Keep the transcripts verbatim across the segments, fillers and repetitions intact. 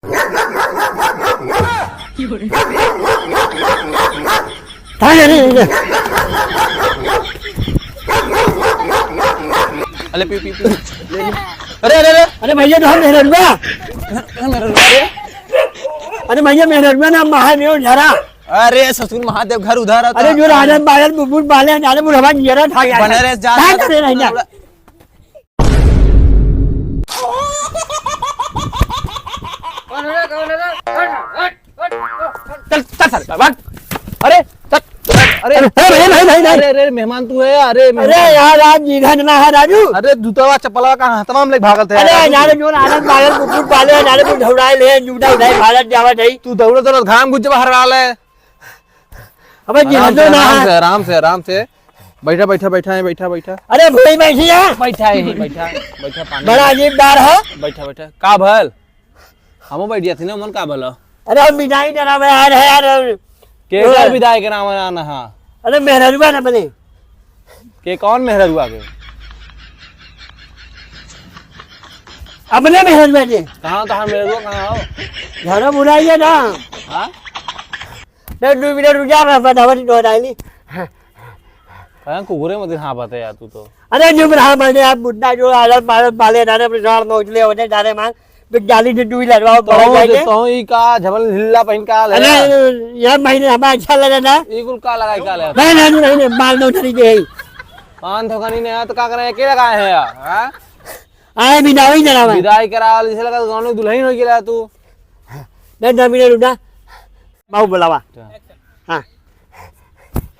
अरे, अरे, अरे। अरे, पी, पी, पी। अरे, अरे, अरे। अरे भैया, तो हम मेहररुआ। अरे, अरे भैया, मेहररुआ ना, महादेव झरा। अरे ससुर, महादेव घर उधार है। अरे जो राजन बाजन बुबुन बाले हैं, जाने बुढ़वा जियरा था यार। बने रहे, जा, क्या जा, करे रही ना? कौन है रे? कौन है रे? हट, हट, हट, हट। चल, चल सारे, भाग। अरे, चल। अरे, अरे, भाई, भाई, भाई, भाई। अरे, अरे, मेहमान तू है, अरे, अरे मेहमान। यार, आज जीधा जना है राजू। अरे, जूतवा चप्पलवा का हाथवा में लेके भागत है अरे यार, यार, तू। जो राजन बाजन बुबुन बाले हैं, जाने बुढ़वा ले, जूता उठाए, भारत जावत है। तू दौड़त दौड़त घाम घुस बाहर आ ले। अबे आराम से, जिहादो ना आराम है। से, आराम से, आराम से। बैठा, बैठा, बैठा है, बैठा, बैठा। अरे भाई बैठी है। बैठा है, बैठा, बैठा, पानी। बड़ा अजीबदार है। बैठा, बैठा। का भल? हमो बैठ जाती ना, मन का भल? अरे हम विदाई करावे आ रहे यार। के ओए। कर विदाई करावे आना हा? अरे मेहररुआ ना बने। के कौन मेहररुआ के? अपने मेहररुआ के। कहाँ, कहाँ मेहररुआ, कहाँ हो? घर बुलाइए ना। हाँ? नहीं, दो मिनट रुक जा, मैं बतावत ही दोहराई ली। कहाँ कुकुरे मत हाँफत है यार तू तो। अरे चुप रहा, मैंने आप मुद्दा जो आदत पादत पाले डाले, अपने साथ में उछले होते डाले मान, तो जाली से डुई लड़वाओ, तो पड़ जाएंगे। तो ई का झबल ढिल्ला पहन का ले? अरे यार, महीने हमें अच्छा लगा ना। ई कुल का लगाई का ले? नहीं, नहीं, नहीं, नहीं, माल नौ तरीके है। पान धोखानी नहीं है तो का करें, के लगाए हैं यार, हाँ? आए भी ना वही जना भाई। विदाई करा, जैसे लगा गाँव में दुल्हन हो गया तू। नहीं, दो मिनट रुक जा। बाबू बुलावा। अच्छा। हाँ।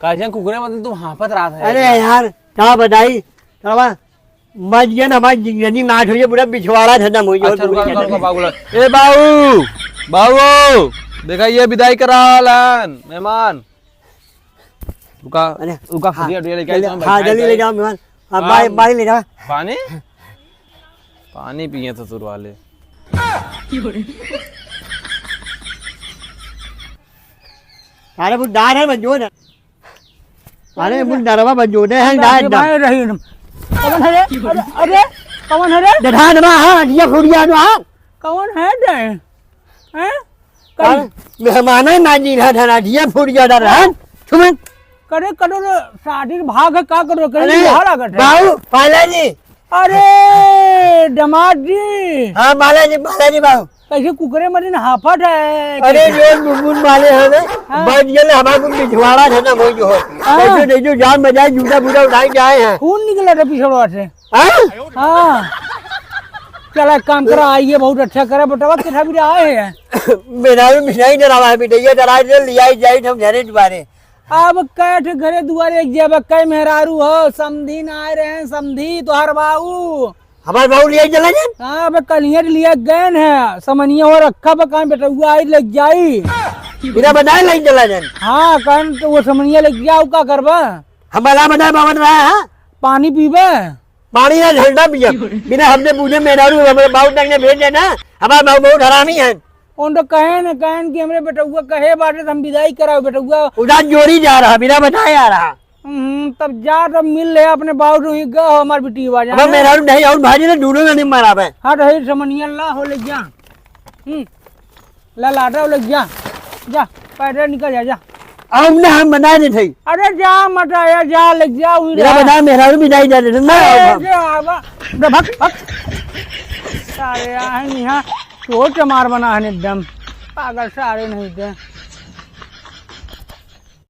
काहे कुकुरे मतलब तुम हाँफत रहत है अरे यार। यार, का बताई? तड़वा, मर गया ना, हमारी जिंदगी नाश हुई है, पूरा बिछवाड़ा खत्म हुई है, अच्छा, और रुका, पूरी रुका, खत्म रुका, है। बाबू, ए बाबू, बाबू, देखा ये विदाई करा लान, मेहमान। रुका, अरे, रुका, हाँ, खुदिया डुया लेके आई, जल्दी, तो हम हाँ, बैठाए जल्दी ले जाए। जाओ मेहमान। हाँ, हाँ, बाहर, बाहर ले जाओ। पानी? पानी पिए ससुर वाले। अरे, वो डार है, बंजोर है। अरे, वो डरवा बंजोर है, डार, डार। भाई रही हम। कौन है रे? अरे, अरे, कौन है रे? डढ़ान बा, हाँ, ये फुड़िया बा, हाँ। कौन है रे? हैं? अरे, कई मेहमान है ना जी, हाँ, धना दिया फुड़िया डर, हाँ। छुमन। करे, करो रे, शादी के भाग है, का करो, करे, अरे, बिहार आ गए। बाबू, पाला जी। अरे, दामाद जी। हाँ, माला जी, माला जी बाबू। कैसे कुकरे मरीन हाफत है? अरे, जो बुनबुन माले हैं ना, हाँ। बच गए, हमारे कुल बिछवाड़ा था ना, वही जो हो। हाँ। कैसे नहीं जो जान बजाए, जूता बूटा उठाए के आए हैं। खून निकला था पिछड़वा से। हाँ? हाँ। चला, एक काम करा, आइए, बहुत अच्छा करा, बेटवा, कितना भी आए हैं। मेहरारू मिठाई डरावा है, मिठाइया डरा दे, लिया ही जाई, हम घरे दुआरे। अब कै ठे घरे दुआरे एक जब कै मेहरारू हो, समधी ना आए रहे, समधी तोहर बाऊ। हमार बाऊ लिया चला जान? हाँ, अब कलियर लिया गए हैं, समनिया हो रखा बा, काम बेटौआ आई लग जाई। बिना बताए लग चला जान। हाँ, कहन तो वो समनिया लग जाओ, का करबा? हमारा बताए बावन रहा है। पानी पीबे? पानी ना झंडा पिया। बिना हमने पूछे मेहरारू हमारे बाऊ तक ने भेज देना। हमारे बाऊ बहुत हरामी है। उन तो कहे न, कहे न कि हमरे बेटउआ कहे बाटे त हम विदाई कराओ बेटउआ। उधर जोरी जा रहा, बिना बताए आ रहा। हम्म, तब जा, तब मिल ले अपने बाऊ से, वहीं गए हो हमार बिटिया अब जाने। मेहरारू नहीं और भाजी ने दोनों में नहीं मारा बे। हाँ, तो है समनिया ला हो ले जा। हम्म। ला, लाडा लग जा, जा, पैदल निकल जा, जा। अब ना हम बना देत हई। अरे जा, मत आया, जा, लग जा, उही मेरा रहा। बना, मेहरारू भी नहीं जाने देत, ना अरे, आओ। जा, आवा। बे, भग, भग। सारे, आ, हैं, यहाँ, चोर चमार बना है एकदम। पागल सारे नहीं थे।